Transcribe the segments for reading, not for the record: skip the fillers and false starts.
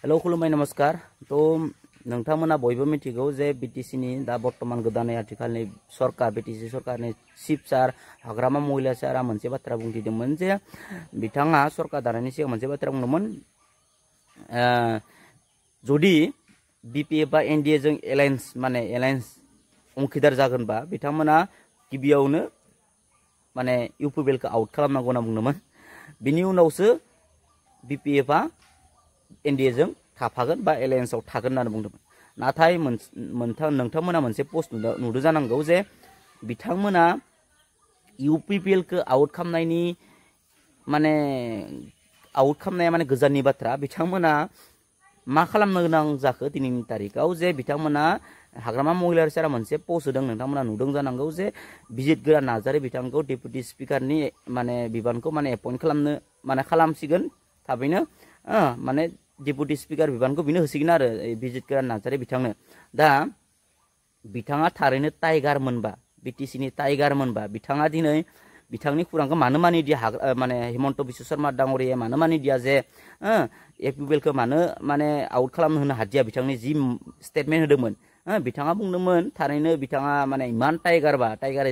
Hello खुलुमबाय नमस्कार तो नोंथांमोना बयबो मिथिगौ जे बीटीसी नि दा बर्तमान गोदानै आथिखालनि सरकार बीटीसी सरकारनि चिफ सार हाग्रामा महिला सारा मोनसे बाथ्रा बुंथिदोंमोन जे बिथाङा सरकार दानायनि सिगां मोनसे बाथ्रा बुंदोंमोन जुदि बीपीएफ बा एनडीए जों एलायन्स अंखिदार जागोनबा बिथांमोना गिबियावनो माने यूपीपीएल खौ आउट खालामनांगौ होनना बुंदोंमोन बिनि उनावसो बीपीएफ आ एनडीए जों थाफागोन बा एलायन्सआव थागोन होननानै बुंदोंमोन नाथाय नोंथांमोना मोनसे पोस्ट नुदो जानांगौ जे बिथांमोना यूपीपीएल खौ आउट खालामनायनि माने आउट खालामनाया माने गोजाननि बाथ्रा बिथांमोना मा खालामनो गोनां जाखो दिनैनि तारिखाव जे बिथांमोना हाग्रामा महिला सारा मोनसे पोस्ट होदों नोंथांमोना नुदों जानांगौ जे बिजितगोरा नार्जारी बिथांखौ डेपुटी स्पीकारनि माने बिबानखौ माने एपइन्ट खालामनो माने खालामसिगोन थाबैनो माने डेपुटी स्पीकार बिबानखौ बिनो होसिगोन आरो बिजितगोरा नार्जारी बिथांनो दा बिथाङा थारैनो टाइगार मोनबा बीटीसी नि टाइगार मोनबा बिथाङा दिनै बिथांनि खुरांखौ मानो मानिदिया माने हिमन्त बिश्व शर्मा डांगरिया मानो मानिदिया जे यूपीपीएल खौ मानो माने आउट खालामनो होनो हादिया बिथांनि जि स्टेटमेन्ट होदोंमोन बिथाङा बुंदोंमोन थारैनो बिथाङा माने इमान टाइगारबा टाइगार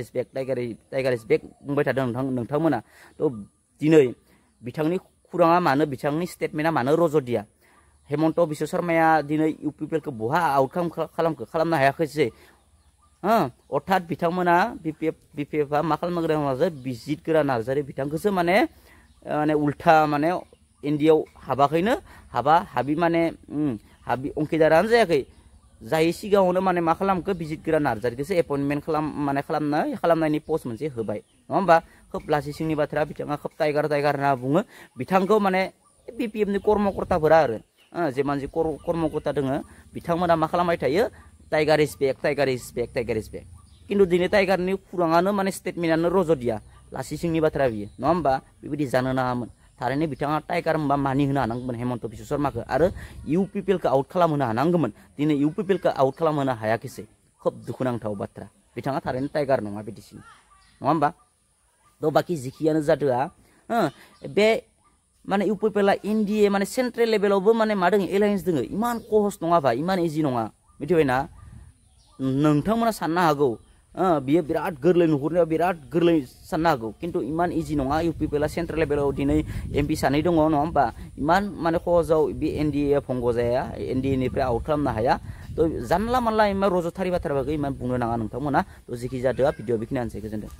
इज बेक बुंबाय थादों नोंथांमोना तो दिनै बिथांनि खुराङा मानो बिथांनि स्टेटमेन्टआ मानो रजदिया हिमन्त बिश्व शर्माया दिनै यूपीपीएल खौ बहा आउट खालामनो हायाखैसै अर्थात बिथांमोना बीपीएफ आ मा खालामनो गोनां बिजितगोरा नार्जारी बिथांखौसो माने उल्था माने एनडीए हाबाखैनो हाबि माने हाबि अंखिदारानो जायाखै जाय सिगाङावनो माने मा खालामखो बिजितगोरा नार्जारीखौसो एपइन्टमेन्ट खालामनायनि पोस्ट मोनसे होबाय नङा होमबा खोब लासि सिंनि बाथ्रा बिथाङा खोब टाइगार होनना बुङो बिथांखौ माने बीपीएफ नि कर्मकर्ताफोरा आरो जेमान जि कर्मकर्ता दोङो बिथांमोना मा खालामबाय थायो टाइगार इज बेक किन्तु दिनै टाइगारनि खुराङानो माने स्टेटमेन्टआनो रजदिया लासि सिंनि बाथ्रा बियो नङा होमबा बेबायदि जानो नाङामोन थारैनो बिथाङा टाइगार होनबा मानि होनो हानांगौमोन हिमन्त बिश्व शर्माखौ आरो यूपीपीएल खौ आउट खालामहोनो हानांगौमोन दिनै यूपीपीएल खौ आउट खालामहोनो हायाखैसै खोब दुखुनांथाव बाथ्रा बिथाङा थारैनो टाइगार नङा बीटीसी नङा होमबा तो बाकी जिखियानो जादोआ बे माने यूपीपीएल आ एनडीए माने सेंट्रेल लेभेलावबो माने मा दोङो एलायन्स दोङो इमान सहस नङाबा इमान इजि नङा मिथिबायना नोंथांमोना साननो हागौ बियो बिराद गोरलै नुहुरनायाव बिराद गोरलै साननो हागौ किन्तु इमान इजि नङा यूपीपीएल आ सेंट्रेल लेभेलाव दिनै एमपी सानै दङ नङा होमबा इमान माने सहजाव बे एनडीए भंग जाया एनडीए निफ्राय आउट खालामनो हाया तो जानला मानला इमान रजथारि बाथ्राफोरखौ इमान बुंनो नाङा नोंथांमोना तो जिखि जादोआ भिडिअ बेखिनियानोसै गोजोनथों।